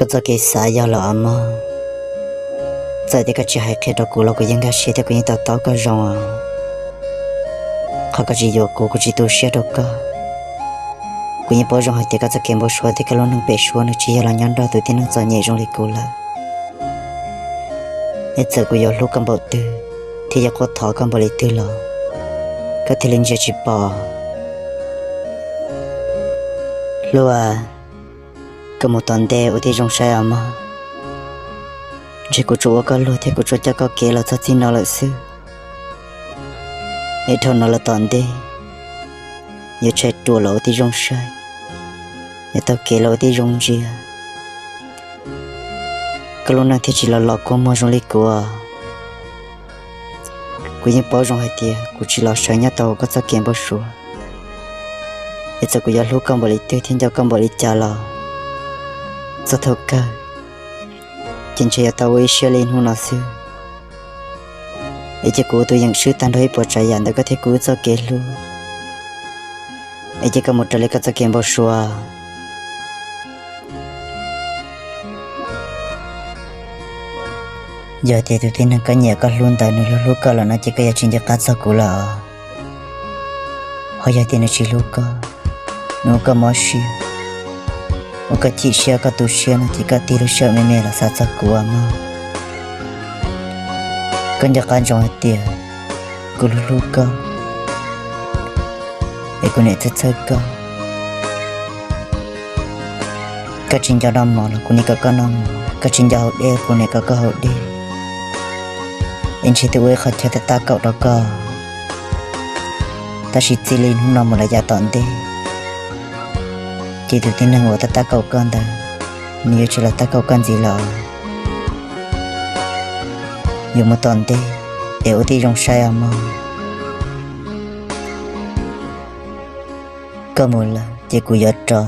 Koj txoj kev xav yog lawm os mog. Txawm tias koj tsis hais qhia rau kuv los kuv yeej nkag siab thiab kuv yeej to taub koj zoo os. Qhov koj tsis yuav kuv, kuv tsis tu siab rau koj. Kuv yeej paub zoo hais tias koj txoj kev npau suav thiab koj lub neej pem suab nws tsis yog los nyob nrog tus tib neeg txom nyem zoo li kuv lawm. Es txawm kuv yuav hlub koj npaum twg thiab yuav quaj thov koj npaum li twg los koj thiaj li ntsia tsis pom. Hlub, koj mus tom ntej ua tib zoo saib os mog. Ntshe kuv tsuas ua koj luag thiab kuv tsuas coj koj kev los txog txij no lawm xwb. Es dhau no los tom ntej yuav tshaib ruam los ua tib zoo saib, yuav taug kev los ua tib zoo ntsia, koj lub neej thiaj tsis los los kua muag zoo li kuv. Kuv yeej paub zoo hais tias kuv tsis los sawv nyob tau koj txoj kev npau suav. Es txawm kuv yuav hlub koj npaum li twg thiab nco koj npaum li cas los txog thaum kawg ces ntshe yuav tau ua ib siab li hnub no xwb. Es cia kuv ua tus yeem swb tag nrho ib puas tsav yam ntawm koj thiab kuv wb txoj kev hlub. Es cia koj mus raws li koj txoj kev npau suav. Yog tias tus tib neeg koj nyiam koj hlub ntawd nws hlub hlub koj lawm no ces koj yuav tsis nco qab txog kuv lawm os. Ho yog tias nws tsis hlub koj, nws ua koj mob siab, ua koj chim siab, ua koj tu siab no ces koj tig lub sij hawm me me los xav txog kuv mog. Koj nco qab ntsoov hais tias kuv hlub hlub koj, es kuv niam txhawj txhawj koj. Koj tsis nco noj mov los kuv niam kom koj noj mov, koj tsis nco haus dej kuv niam kom koj haus dej. Es ntshe twb ua ib qho chaw tab tab kaum rau koj, tab sis txij li hnub no mus lawm yav tom ntej, ces tus tib neeg uas tab tab kaum koj ntawd, nws yuav tsis los tab kaum koj ntxiv lawm. Yuav mus tom ntej, es ua tib zoo saib os mog. Koj mus lawm ces kuv yuav rov.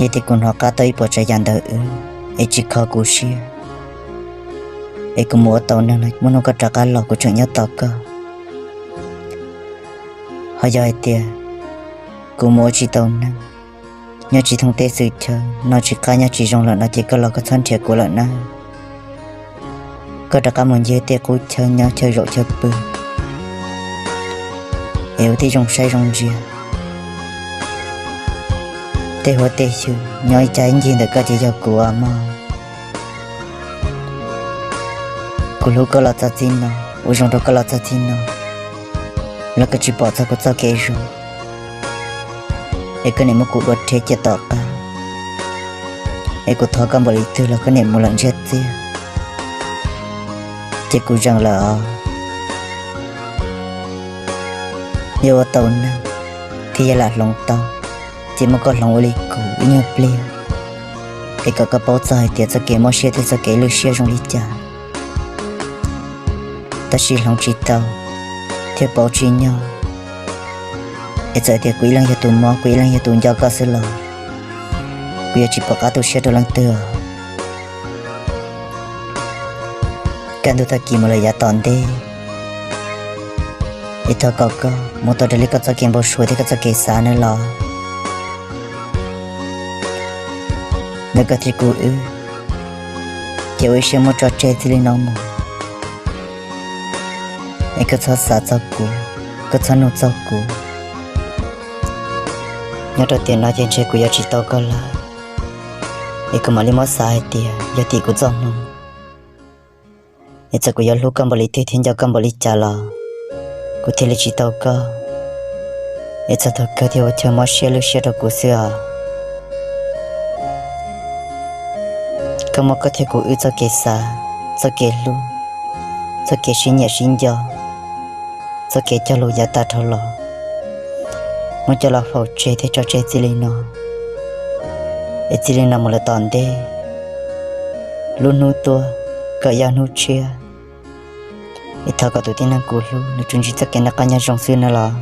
Yog tias kuv hnov qab tau ib puas tsav yam ntawm wb es tsis kho kuv siab, es kuv mus ua tau neeg no muaj hnub koj rov qab los kuv tseem nyob tos koj. Ho yog hais tias kuv mus ua tsis tau neeg, nyob tsis thoob teb txwv chaw, noj tsis qab nyob tsis zoo lawm no ces koj los koj txhob nrhiav kuv lawm nawb. Koj rov qab mus ncig tej qub chaw nyob chaw zaum chaw pw, es ua tib zoo saib zoo ntsia. Tej huab tej xyw nyob ib cag ib ncig ntawm koj ces yog kuv mog. Kuv hlub koj los txog txij no, ua zoo rau koj los txog txij no, los koj tsis pom txog kuv txoj kev zoo, es koj niam muab kuv dua rhe cia tom qab, es kuv thov koj npaum li twg los koj niam mus lawm ntsiag txiag, ces kuv zeem lawm os. Yog ua tau neeg thiab yog lam hloov tau, ces muab koj hloov ua li kuv ib nyuag pliag, es kom koj paub txog hais tias txoj kev mob siab thiab txoj kev lwj siab zoo li cas. Tab sis hloov tsis tau thiab paub tsis nyog, es txawm tias kuv ib leeg yog tus mob, kuv ib leeg yog tus nco koj xwb los kuv yuav tsis pom qab tu siab rau leej twg os. Kaj ntug tag kis mus lawm yav tom ntej, es thov kom koj mus tau raws li koj txoj kev npau suav thiab koj txoj kev xav nawb los. Ntawm koj thiab kuv wb, ces ua ib siab muab tso tseg txij li no mus, es koj txhob xav txog kuv, koj txhob nug txog kuv. Nyob rau tiam no ces ntshe kuv yuav tsis tau koj lawm, es kuv mam li muab xav hais tias yog tim kuv txoj hmoo, es txawm kuv yuav hlub koj npaum li twg thiab nco koj npaum li cas los kuv thiaj li tsis tau koj, es txog thaum kawg thiaj ua chaw mob siab lwj siab rau kuv xwb os. Koj muab koj thiab kuv wb txoj kev xav, txoj kev hlub, txoj kev sib nyiam sib nco, txoj kev cog lus yav tag dhau los, muab coj los faus tseg thiab tso tseg txij li no. Es txij li no mus lawm tom ntej, lub hnub tuaj kom yog hnub tshiab, es thov kom tus tib neeg kuv hlub nws tsuas ntsib txoj kev noj qab nyob zoo xwb nawb los.